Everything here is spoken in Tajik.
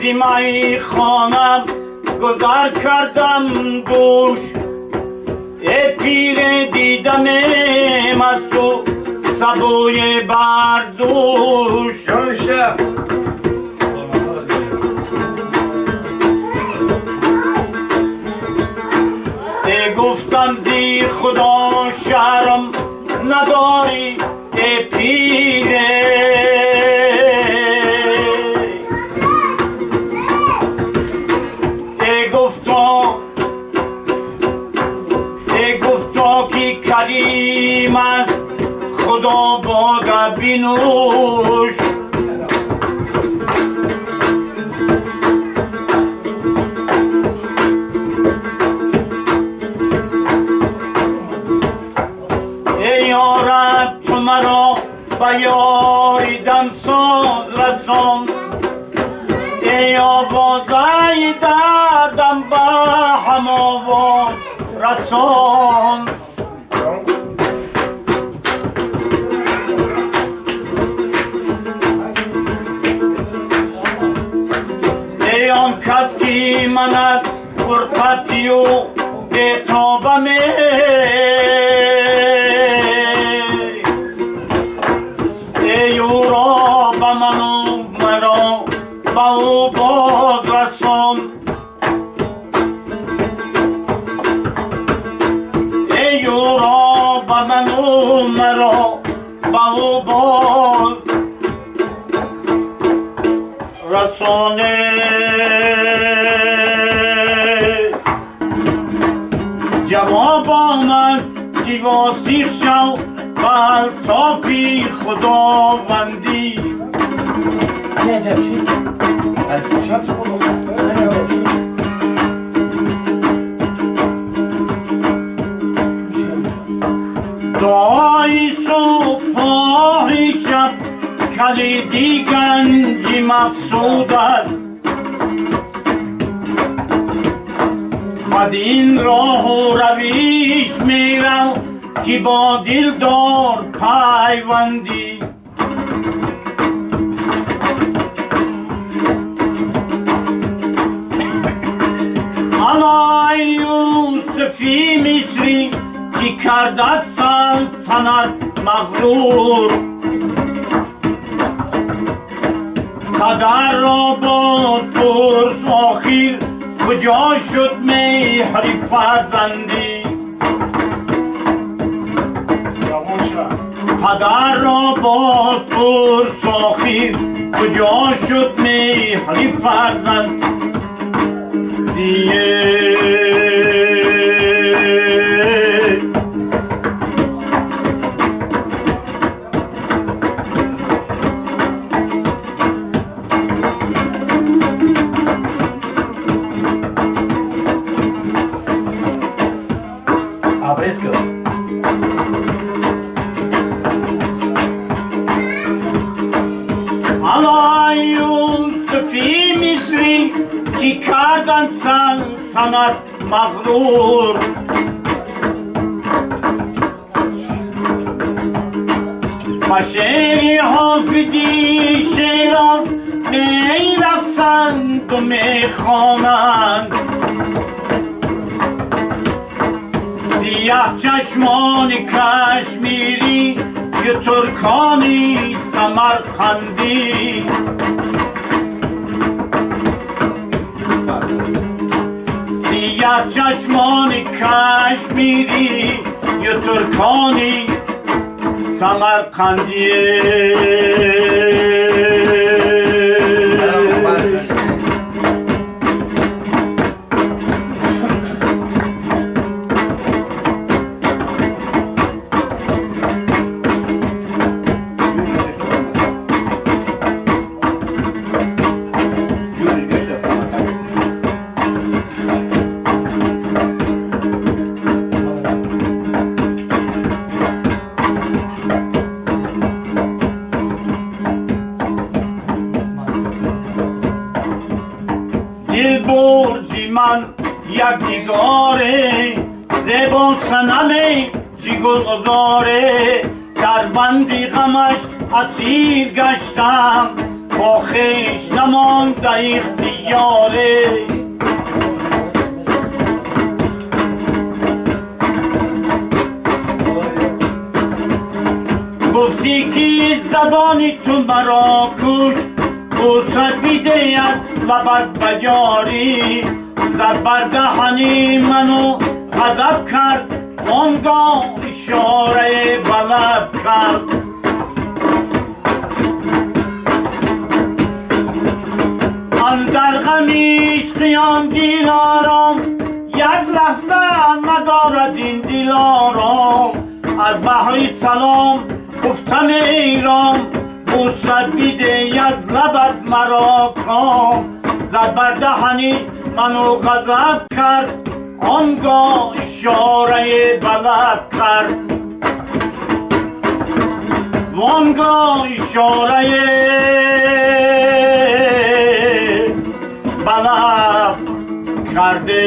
زیمای خانم گذر کردم دوش ای پیر دیدم از تو سبوی بردوش ای گفتم زی خدا شرم نداری ای پیره ای گفتا که کریم است خدا باده بینوش ای یارب تو مرا به یاری دمساز رسان ای آوازه دردم به هم آواز رسان ای آن کس که من از غربتی و بی‌تابم ای او را به من و مرا به او باز رسان ای او را به من و مرا به او باز رسانه جواب آمد که واثق شو به الطاف خداوندی دعای صبح شب کلیدی گنج مقصود است بدین راه و رویش میرو که با دل دار پیوندی علی یوسفی مصری که کردد سلطنت مغرور پدر را باز پرس آخر کجا شد مهر فرزندی پدر را باز پرس آخر کجا شد مهر فرزندی علی یوسفی مصری که کردن سلطنت مغرور با شعر حافظی شعران می رقصند و می خوانند سیه چشمان کشمیری که ترکانی سمرقندی سیه چشمان کشمیری یا ترکانی سمرقندی دل برزی من یک نگاره زبان صنمه چی گلزاره در بندی غمش اسیر گشتم Бо хеш намонда ихтиёре. Гуфтӣ ки забони ту маро куш, бӯса бидиҳад лабат ба ёрӣ. Зад бар даҳани ману ғазаб кард, он гоҳ ишораи ба лаб кард. Андар ғами ишқиён дилором, як лаҳза надорад ин дилором. Аз баҳри салом гуфтам эром, бӯса бидиҳад лабат маро ком. Зад бар даҳани ману ғазаб кард, он гоҳ ишораи ба лаб кард. Он гоҳ ишораи ба лаб карде.